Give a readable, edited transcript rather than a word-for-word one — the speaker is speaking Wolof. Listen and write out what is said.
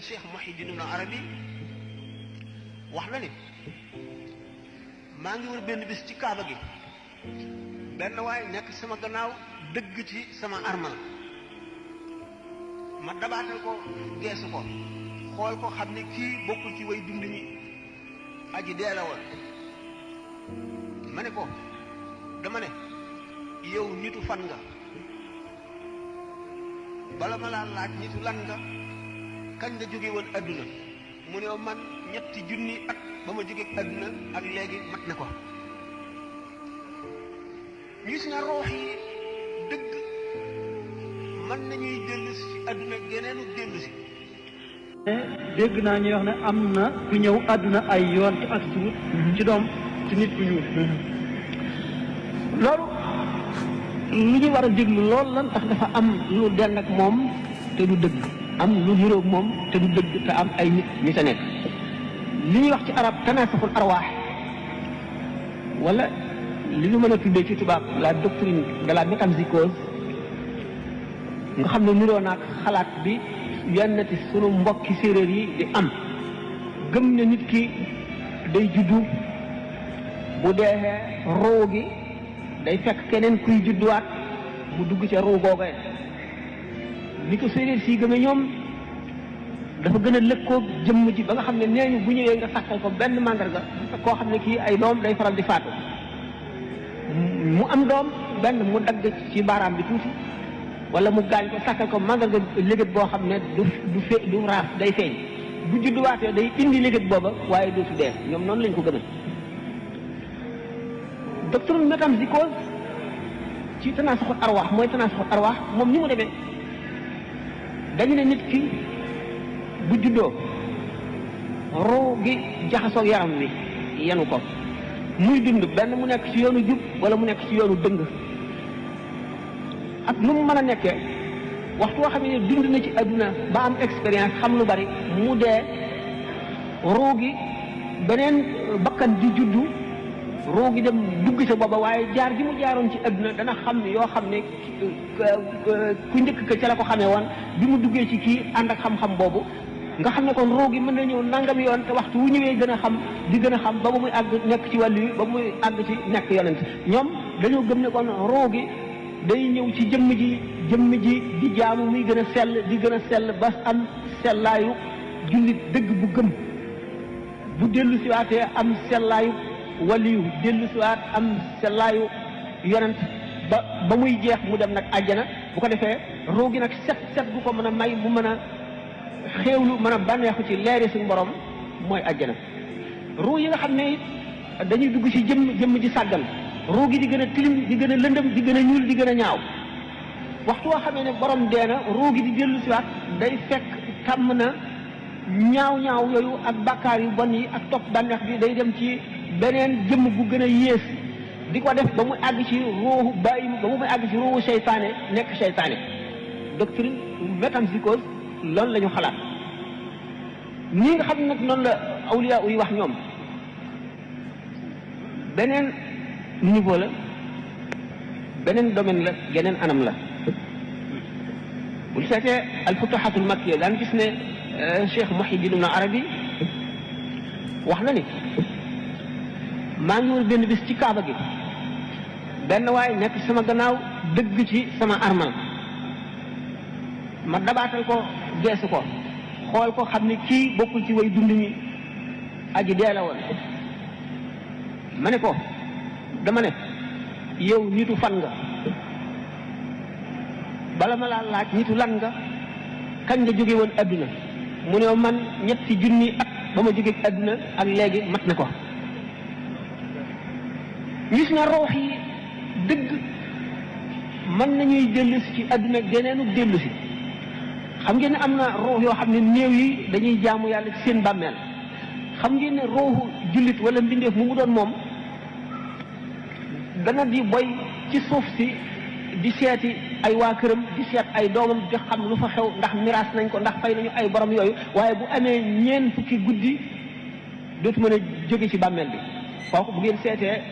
Cheikh Mouhidine Ibn Arabi wax na ni maa ngi wër benn bis ci kaaba gi benn waay nekk sama gannaaw dëgg ci sama armal ma dabaatal ko geesu ko xool ko xam ne kii bokkul ci way dund ñi aji dee la woon ma ne ko dama ne yow nitu fan nga bala ma laa laaj nitu lan nga kañ nga jóge woon adduna mu ne man ñetti junni at ba ma jóge adduna ak léegi mat na ko gis nga roox yi dëgg mën nañuy dellu si adduna geneenu dellu si dégg naa ñuy wax ne am na ku ñëw àdduna ay yoon te ak suut ci doom ci nit ku ñuul loolu lu ñu war a déglu lool lan tax dafa am lu dend ak moom te du dëgg am lu niroog moom te du dëgg te am ay nit ñi sa nekk li ñuy wax ci arab tanasukul arwaax wala li ñu mën a tuddee ci tubaab la doctrine de la métempsycose nga xam ne niroo naag xalaat bi yenn ci sunu mbokki séeréer yi di am gëm ne nit ki day juddu bu dee ruu gi day fekk keneen kuy judduwaat mu dugg ca ruu googee ni ko séeréer si gëme ñoom dafa gën a lëkkoo jëmm ji ba nga xam ne nee ñu bu ñëwee nga sàkkal ko benn màndarga koo xam ne kii ay doom day faral di faatu mu am doom benn mu dagg ci baaraam bi tuuti wala mu gaañ ko sàkkal ko màndarga léget boo xam ne du raaf day feeñ bu judduwaatee day indi léget booba waaye dootu dee ñoom noonu lañ ko gëmal docteur métempsycose ci tanasuxul arwaax mooy tanasuxul arwaax moom ni mu demee dañu ne nit ki bu juddoo ruu gi jaxasoog yaram wi yenu ko muy dund benn mu nekk ci yoonu jub wala mu nekk ci yoonu dëng ak nu mu mën a nekkee waxtu woo xam ne dund na ci adduna ba am expérience xam lu bari mu dee ruu gi beneen bakkan di juddu ruu gi dem dugg sa booba waaye jaar gi mu jaaroon ci adduna dana xam ne yoo xam ne ku njëkk ka ca la ko xamee woon bi mu duggee ci kii ànd ak xam-xam boobu nga xam ne kon ruu gi mën na ñëw nangam yoon te waxtu wu ñëwee gën a xam di gën a xam ba muy àgg nekk ci wàllu yi ba muy àgg ci nekk yonent ñoom dañoo gëm ne kon ruu gi day ñëw ci jëmm ji di jaamu muy gën a sell di gën a sell ba am sellaayu jullit dëgg bu gëm bu dellu siwaatee am sellaayu waliyu dellu siwaat am sellaayu yonent ba muy jeex mu dem nag àjjana bu ko defee ruu gi nag set bu ko mën a may mu mën a xéewlu mën a bànneexu ci leeri suñu borom mooy àjjana ruu yi nga xam ne it dañuy dugg ci jëmm ji sàggan ruu gi di gën a tilim di gën a lëndëm di gën a ñuul di gën a ñaaw waxtu woo xamee ne borom dee na ruu gi di dellu siwaat day fekk tàmm na ñaaw yooyu ak bàkkaar yu bon yi ak topp bànneex bi day dem ci beneen jëmm bu gën a yées di ko def ba mu àgg ci ruuxu bàyyi ba mu àgg ci ruuxu seytaane nekk seytaane doctrine métempsycose loolu la ñu xalaat nii nga xam ne nag noonu la awliya yi wax ñoom beneen niveau la beneen domaine la geneen anam la bu ñu seetee alfutuhatul makkiya daan gis ne Cheikh Mouhidine Ibn Arabi wax na ni maa ngi wër benn bis ci kaaba gi benn waay nekk sama gannaaw dëgg ci sama armal ma dabaatal ko geesu ko xool ko xam ne kii bokkul ci way dund ñi aji dee la woon ma ne ko dama ne yow nitu fan nga bala ma laa laaj nitu lan nga kañ nga jóge woon adduna mu ne man ñetti junni at ba ma jóge adduna ak léegi mat na ko gis nga roox yi dëgg mën nañuy dellu si ci adduna geneenu dellu si xam ngeen ne am na roox yoo xam ne néew yi dañuy jaamu yàlla ci seen bàmmeel xam ngeen ne rooxu jullit wala mbindeef mu doon moom dana di boy ci suuf si di seeti ay waa këram di seet ay doomam di xam lu fa xew ndax miraas nañ ko ndax fay nañu ay borom yooyu waaye bu amee ñeent fukki guddi dootu mën a jóge ci bàmmeel bi kooku bu ngeen seetee